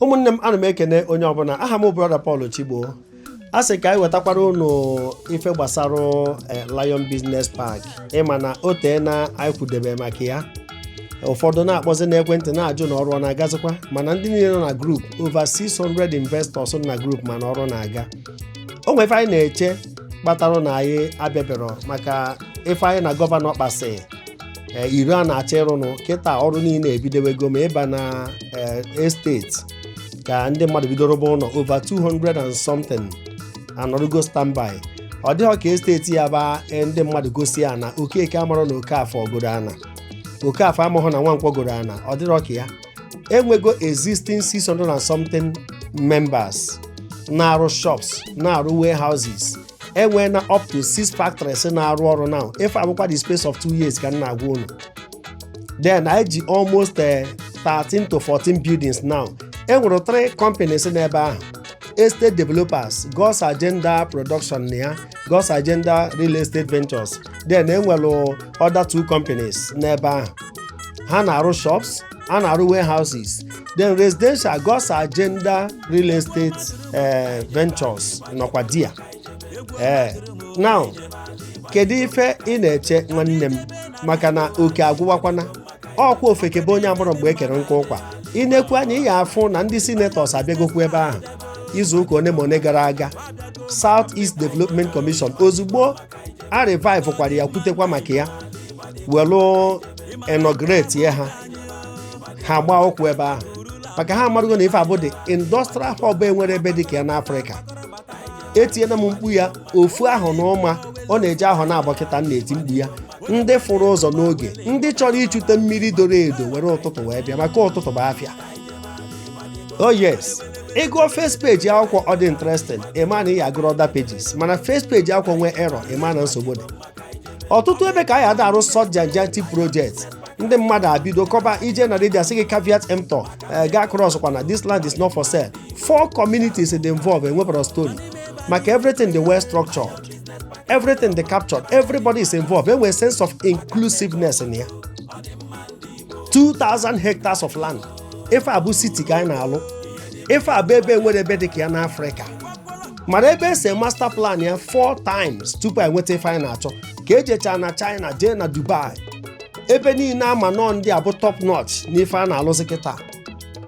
Ụmụnne m, ana m ekene onye ọbụla. Aha m, Brother Paul Chigbo. A sị ka anyị wetakwara unu ife gbasara Lion Business Park. Ịma na o tee na anyị kwudebe maka ya, ụfọdụ na-akpọzi n'ekwentị na-ajụ na ọrụ ọ na-agazikwa. Mana ndị niile nọ na group, over 600 investors nọ na group, mana ọrụ na-aga. O nwere ife anyị na-eche kpatara na anyị abịabịarọ maka ife anyị na governor kpasị iro a na-achọ ịrụnụ kịta. Ọrụ niile ebidowego, ma ịba na estate ka ndị mmadụ bidoro bụ ụlọ, over 200 and something anọrụgo standby. Ọ dịghọ ka estate ya ba ndị mmadụ gosi ya na Okeke amarọ na Okafọ goro ana, Okafọ amahụ na Nwankwọ goro ana. Ọ dịrọ ka ya enwego existing 600 and something members na-arụ shops, na-arụ warehouses. Enwee na up to six factories na-arụ ọrụ now. Ife abụkwa the space of 2 years ka m na-agwa unu. Then anyị ji almost 13 to 14 buildings now. Enwere three companies n'ebe ahụ, estate developers, God's Agenda Production na ya God's Agenda Real Estate Ventures. Then enwere other two companies n'ebe ahụ, ha na-arụ shops, ha na-arụ warehouses. Then residential, God's Agenda Real Estate Ventures nọkwa dia. Ee, now kedu ife ị na-eche, nwanne m? Maka na oke agwụwakwana ọkwa ofekebe onye amụrụ mgbe e kere nkwa ụkwa. Ị na-ekwu anya, ị ya afụ na ndị senators abịagokwu ebe ahụ izu ụka one ma one gara aga. South East Development Commission, ozugbo a revive kwara ya, kwutekwa maka ya, welu inaugurate ya, ha gbaa ụkwụ ebe ahụ, maka ha amarugo na ife abụ dị industrial hub enwere ebe dị ka ya n'Afrịka. Etinyela m mkpu ya ofu ahụ na ụma, ọ na-eji ahụ na-abọ kịta m na-eti mkpu ya. Ndị fụrụ ụzọ n'oge, ndị chọrọ ichute mmiri doro edo, were ụtụtụ wee bịa, maka ụtụtụ bụ afịa. Oh yes, ịgụọ first page akwụkwọ, ọ dị interesting, ịma na ị ya agụrụ other pages. Mana first page akwụkwọ nwee error, ịma na nsogbu dị. Ọtụtụ ebe ka anyị ada arụ such gigantic project, ndị mmadụ abido kọba ije na redio, asị gị caveat emptor, gaa cross kwa na this land is not for sale. Four communities dị involved, enwebara story maka everything dị well structured, everything dị captured, everybody is involved, enwere sense of inclusiveness in ya. 2000 hectares of land, ife abụ city ka anyị na-alụ. Ife abụ ebe enwere ebe dị ka ya n'Afrịka. Mana ebe ese master plan ya four times tupu enweta ife anyị na-achọ, ka ejecha na China, jee na Dubai, ebe niile ama nọ ndị a bụ top notch n'ife a na-alụzi kịta.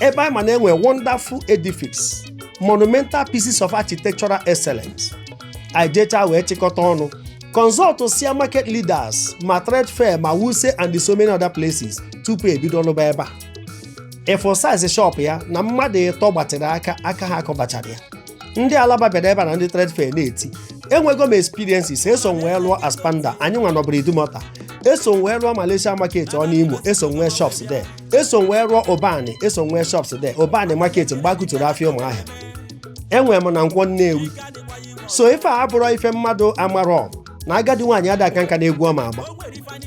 Ebe anyị ma na-enwe wonderful edifice, monumental pieces of architectural excellence, anyị jechaa wee chịkọta ọnụ, consult sia market leaders, ma trade fair, ma Wuse and so many other places, tupu ebido ọlụba ebe a. Ịfụ size shop ya na mmadụ ịtọ gbatịrị aka aka ha akọbachara ya. Ndị Alaba bịara ebe a na ndị trade fair na-eti enwego m experiences. Eso m wee lụọ Aspanda, anyị nwa nọbụrụ Idumota. Eso m wee lụọ Malaysia Market ọ n'Imo, eso m nwee shops there. Eso m wee rụọ Ụbani, eso m nwee shops there. Ụbani Market mgbe akụtụrụ afịa Ụmụahịa, enwere m na Nkwọ Nnewi. So ife a abụrọ ife mmadụ amarọ na agadi nwaanyị ada aka nka na egwu ọma agba.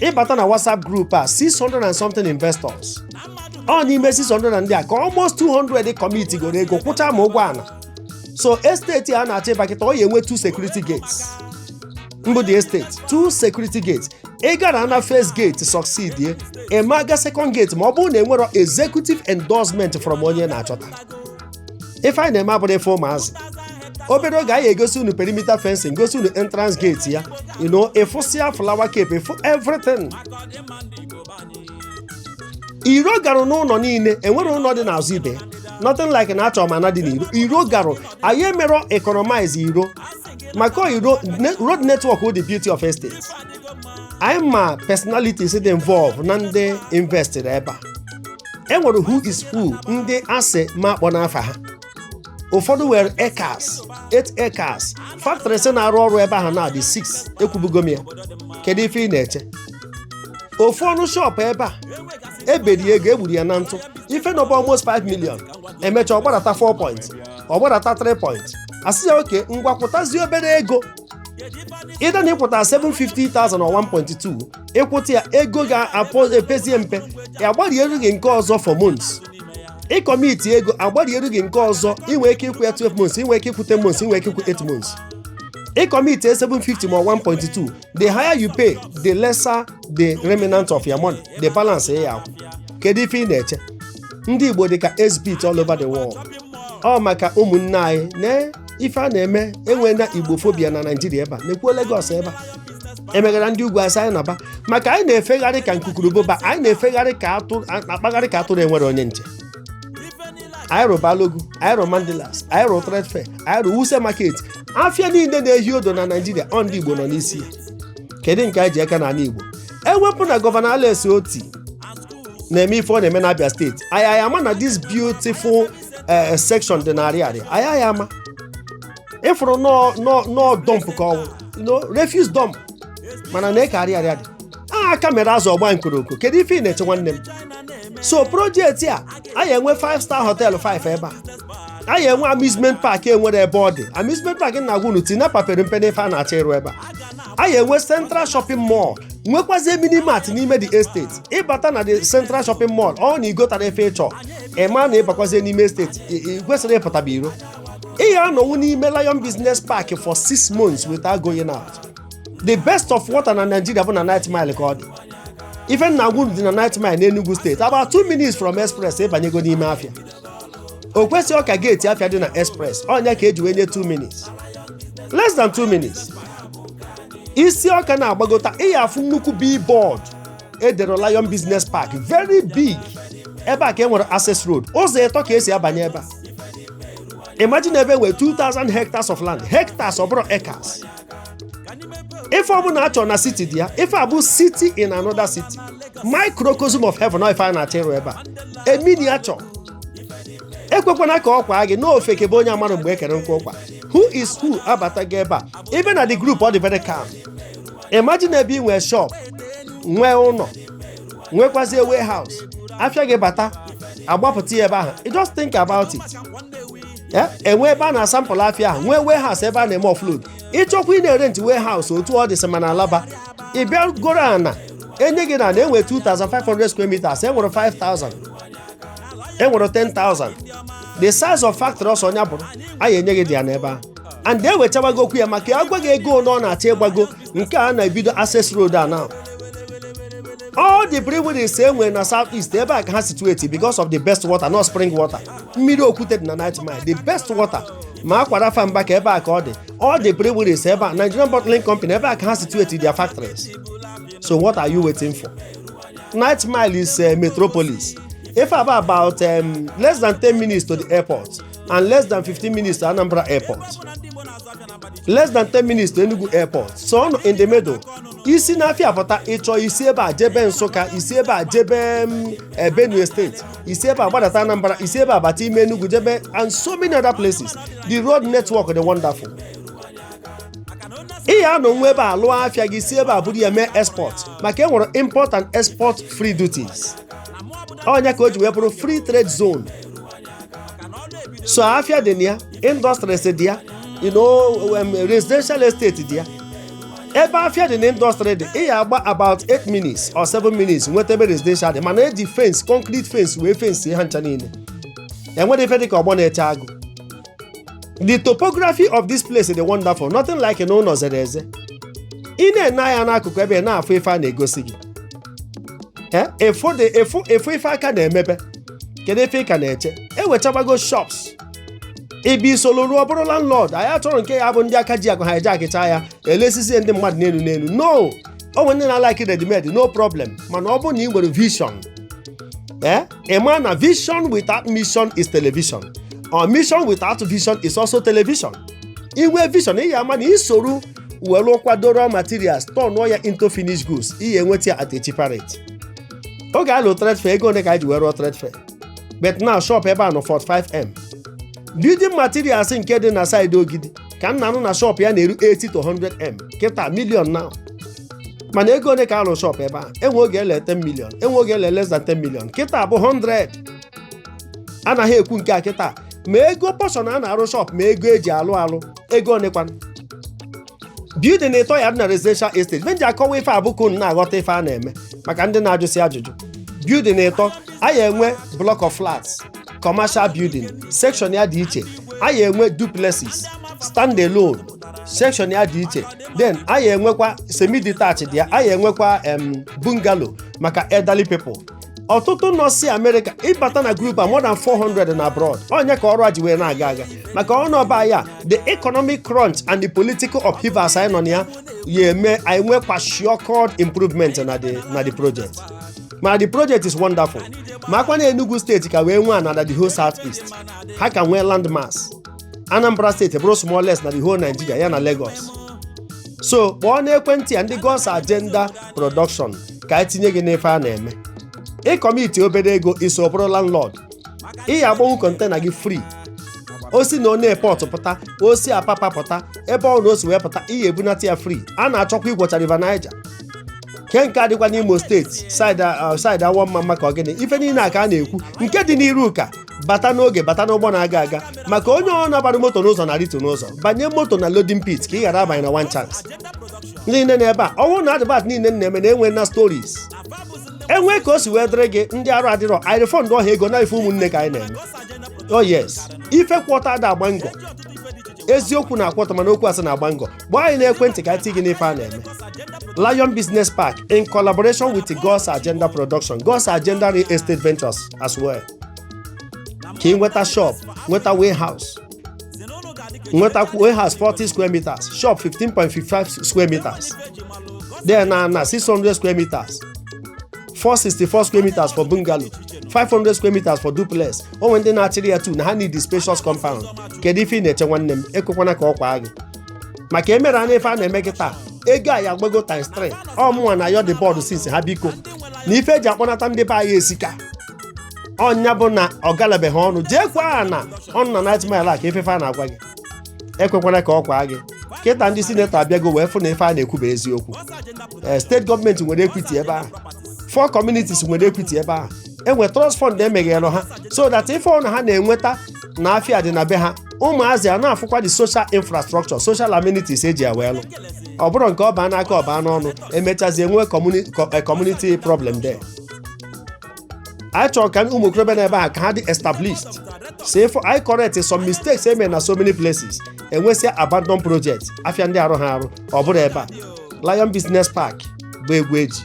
Ịbata na WhatsApp group a, 600 and something investors, ọ n'ime 600 na ndị a ka almost 200 commit goro ego, kwụcha ma ụgwọ ana. So estate a na-achọ ịba kịta, ọ ya enwe two security gates. Mbụ the estate, two security gates. Ị gara na first gate succeed ye, emaga second gate, ma ọ bụrụ na enwero executive endorsement from onye na-achọta. Ife anyị na-eme abụrụ ife ụmụazị. Obere oge anyị egosi unu perimeter fencing, gosi unu entrance gate ya, ịfụsịa flower cape, ịfụ everything. Iro garụ n'ụlọ niile, enwere ụlọ dị n'azụ ibe, nothing like na achọrọ m ana dị n'iro. Iro garụ, anyị emerọ economize iro, maka iro road network wụ the beauty of estate. Anyị ma personalities dị involved na ndị invested ebe a. Enwere who is who, ndị asị ma akpọ n'afa ha. Ụfọdụ nwere acres, 8 acres. Factories na-arụ ọrụ ebe ahụ na-adị 6, ekwubugo m ya. Kedu ife ị na-eche? Ofu ọnụ shop ebe a eberi ego egburu ya na ntụ, ife nọba almost 5 million, emechaa ọ gbadata 4 point, ọ gbadata 3 point. Asị ya oke ngwa, kwụtazie obere ego ịda na ịkwụta 750,000 or 1.2. Ịkwụta ya, ego ga-apụ epezie mpe ya, gbarieru gị nke ọzọ for months. Ịcommit ego, agbarieru gị nke ọzọ. Inwe ike ịkwụ ya 12 months, inwe ike ịkwụ 10 months, inwe ike ịkwụ 8 months. Ịcommit 750 ma 1.2, the higher you pay, the lesser the remnant of your money, the balance ya akwụ. Kedu ife ị na-eche? Ndị Igbo dị ka exhibit all over the world. Ọ maka ụmụnne anyị na ife a na-eme enwe na Igbophobia na Naijiria. Ebe a na-ekwuo Lagos, ebe a emegara ndị ugwu asị anyị naba, maka anyị na-efegharị ka nkukurubụba, anyị na-efegharị ka atụrụ, akpagharị ka atụrụ enwere onye nche. Anyị rụ Balogun, anyị rụ Mandilas, anyị rụ Trade Fair, anyị rụ Wuse Market. Afịa niile na-ehi odo na Naijiria, ọ ndị Igbo nọ n'isi ya. Kedu nke anyị ji aka n'ala Igbo? Ewepụ na Governor Alex Otti na-eme ife ọ na-eme n'Abia Steeti, anyị ama na this beautiful section dị na Arịarịa. Anyị ama ịfụrụ nọọ dump ka ọnwụ, no refuse dump, mana na eke Arịarịa dị a aka mere azụ ọgba nkoroko. Kedu ife ị na-eche, nwanne m? So project a, anyị enwe 5 star hotel 5 ebe a, anyị enwe amusement park enwere ebe ọ dị. Amusement park na-agwa unu tinye papere mpe n'ife a na-achọ ịrụ ebe a. Anyị enwe central shopping mall, nwekwazie mini mart n'ime the estate. Ịbata na the central shopping mall, ọ na igotara efe ịchọ, ịma na ịbakwazie n'ime estate, ị kwesịrị ịpụtaba iro. Ị ya anọnwụ n'ime Lion Business Park for 6 months without going out. The best of water na Nigeria bụ na Ninth Mile ka ọ dị. Ife nna agwụ dị na Ninth Mile n'Enugu Steeti, about 2 minutes from express, ịbanyego n'ime afịa. O kwesịghị ka gate afịa dị na express ọnya ka eji wee nye 2 minutes, less than 2 minutes. Isi ọka na-agbagota, ị ya afụ nnukwu billboard edere Lion Business Park, very big. Ebe a ka e nwere access road, ụzọ ịtọ ka esi abanye ebe a. Imagine ebe nwere 2000 hectares of land, hectares, ọ bụrụ acres. Ife ọbụla achọ na city dị ya. Ife a bụ city in another city, microcosm of heaven. Ọ ife a na-achọ ịrụ ebe a, a miniature. Ekwekwana ka ọkwa gị n'ofe kebe onye amarụ mgbe e kere nkwa ụkwa. Who is who abatago ebe a, ebe na the group ọ dị very calm. Imagine ebe ị nwee shop, nwee ụlọ, nwekwazie warehouse, afịa gị bata, agbapụta ya ebe ahụ. You just think about it. Enwe ebe a na-asample afịa ahụ, nwee warehouse ebe a na-eme offload. Ịchọkwa ị na-erent warehouse, otu ọ dị sị mana Alaba ị bịa goro ana enye gị na na-enwe 2500 square meters, enwere 5000, enwere 10,000, the size of factory ọsọ ọnya bụrụ, anyị enye gị dị ya n'ebe ahụ. And ewechawago okwu ya maka agwa gị ego ole ọ na-achọ ịgbago nke a na-ebido access road a now. All the breweries e nwere na South East, ebe a ka ha situate because of the best water, not spring water, mmiri okwute dị na Ninth Mile, the best water. Ma akwara fa mba ka ebe a ka ọ dị. All the breweries ebe a, Nigerian Bottling Company, ebe a ka ha situate their factories. So what are you waiting for? Ninth Mile is metropolis. If about less than 10 minutes to the airport and less than 15 minutes to Anambra Airport, less than 10 minutes to Enugu Airport, so ọ nọ in the middle. Isi n'afịa pụta, ịchọ isi ebe a jebe Nsụka, isi ebe a jebe Benue State, isi ebe a gbadata Anambra, isi ebe a bata ime Enugu jebe and so many other places. The road network dị wonderful. Ị ya anọ nwa ebe a lụọ afịa gị, si ebe a buru ya mee export, maka e nwere import and export free duties. Ọnya ka o ji wee bụrụ free trade zone. So afịa dị na ya, industries dị ya, residential estate dị ya. Ebe afịa dị na industry dị, ị ya agba about 8 minutes or 7 minutes nweta ebe residential dị, mana eji fence, concrete fence wee fence ha ncha niile. Enwere ife dị ka ọgbọ na-eche agụ. The topography of this place dị wonderful, nothing like na ụlọ zere eze. Ị na-ene anya n'akụkụ ebe ị na-afụ ife a na-egosi gị. Efu dị efu efu, ife aka na-emepe. Kedu ife ị ka na-eche? Ewechabago shops ibi isolo ruo bụrụ landlord. Anyị achọrọ nke ya bụ ndị aka ji akụ ha eje akịcha ya elesizie ndị mmadụ n'elu n'elu. No, o nwere ndị na-alike ready made, no problem. Mana ọ bụrụ na ị nwere vision, ị ma na vision without mission is television, or mission without vision is also television. Inwe vision, ị ya ama na isoro were kwado raw materials, turnụọ ya into finished goods, ị ya enweta ya at a cheaper rate. Oge a lụ Trade Fair, ego ole ka anyị ji wee rụọ Trade Fair? But now shop ebe a nọ 45M. Building materials nke dị na side Ogidi ka m na-anụ na shop ya na-eru 80 to 100M kịta, million now. Mana ego ole ka alụ shop ebe a? Enwe oge ele 10 million, enwe oge ele less than 10 million, kịta bụ 100. Anaghị ekwu nke a kịta, ma ego portion a na-arụ shop, ma ego eji alụ alụ, ego onekwanụ building ịtọ ya dị na residential estate. Ife nji akọwa ife abụkụ unu na-aghọta ife a na-eme, maka ndị na-ajụsị ajụjụ. Building ịtọ anyị enwe: block of flats, commercial building section ya dị iche, anyị enwe duplexes, stand alone section ya dị iche, then anyị enwekwa semi detached dị ya, anyị enwekwa bungalow maka elderly people. Ọtụtụ nọ si Amerịka ịbata na group a, more than 400 na abroad. Onye ka ọrụ a ji wee na-aga aga maka ọnọba ya. The economic crunch and the political upheavals anyị nọ na ya ya eme anyị nwee kwashiorkor improvement na the project. Ma the project is wonderful. Ma akwa na Enugu Steeti ka wee nwee ana na the whole South East, ha ka nwee land mass. Anambra Steeti bụrụ smallest na the whole Nigeria, ya na Lagos. So kpọọ n'ekwentị a, ndị God's Agenda Production, ka anyị tinye gị n'ife a na-eme. Ị commit obere ego, iso bụrụ landlord, ị ya agbanwu container gị free. O si na onye port pụta, o si Apapa pụta, ebe ọ na o si wee pụta, ị ya ebunata ya free. A na-achọkwa igwocha River Niger ke nke adịkwa n'Imo Steeti side awọ mma maka ọgịnị. Ife niile a ka a na-ekwu nke dị n'iru ka bata n'oge, bata n'ụgbọ na-aga aga, maka onye ọ na-agbara moto n'ụzọ na ritu n'ụzọ, banye moto na loading pit ka ị ghara abanye na one chance niile n'ebe a. Ọnwụ na advert niile na-eme na-enwe na stories enwe ka o si wee dịrị gị. Ndị arụ adịrọ, anyị refund ọha ego na ife ụmụnne ka anyị na-eme. Oh yes, ife kwọta ada agba ngọ, eziokwu na-akwọtọ, mana okwu asị na-agba ngọ. Gbaa anyị n'ekwentị ka anyị tii gị n'ife a na-eme. Lion Business Park in collaboration with God's Agenda Production, God's Agenda Real Estate Ventures as well, ka ị nweta shop, nweta warehouse, nweta warehouse 40 square meters, shop 15.55 square meters, then na 600 square meters, 464 square meters for bungalow, 500 square meters for duplex. Onwe ndị na-achịrị ya tu na ha need the spacious compound. Kedu ife ị na-eche, nwanne m? Ekwekwana ka ọ kwaa gị maka emere anya ife a na-eme gị taa. Ego a ya agbago times 3. Ọmụnwa na yọ the board since ha biko na ife eji akpọnata ndị be anyị esika ọnya bụ na ọ galabeghị ọnụ. Jee kwa ha na ọnụ na 9 Mile a ka ifefe a na-agwa gị. Ekwekwana ka ọ kwaa gị. Kịta ndị senator abịago wee fụ na ife a na-ekwu bụ eziokwu. Ee, steeti gọọmenti nwere equity ebe ahụ, four communities nwere equity ebe ahụ. Enwe trust fund emeghere ha so that ife ọ na ha na-enweta na afịa dị na be ha, ụmụazị a na-afụkwa the social infrastructure, social amenities eji ya wee lụ. Ọ bụrụ nke ọba n'aka, ọba n'ọnụ, emechazie nwee community problem there. Anyị chọrọ ka ụmụ okorobịa n'ebe a ka ha dị established. So if I correct some mistakes eme na so many places, enwesịa abandon project, afịa ndị arụ ha arụ. Ọ bụrụ ebe a, Lion Business Park bụ egwu eji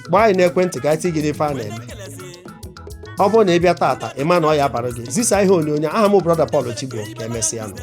gbaa anyị n'ekwentị ka anyị tii gị n'ife a na-eme. Ọ bụrụ na ị bịa tata, ị ma na ọ ya bara gị. Zisa ihe onyonyo. Aha m, Brother Paul Chigbo. Ka emesịa nụ.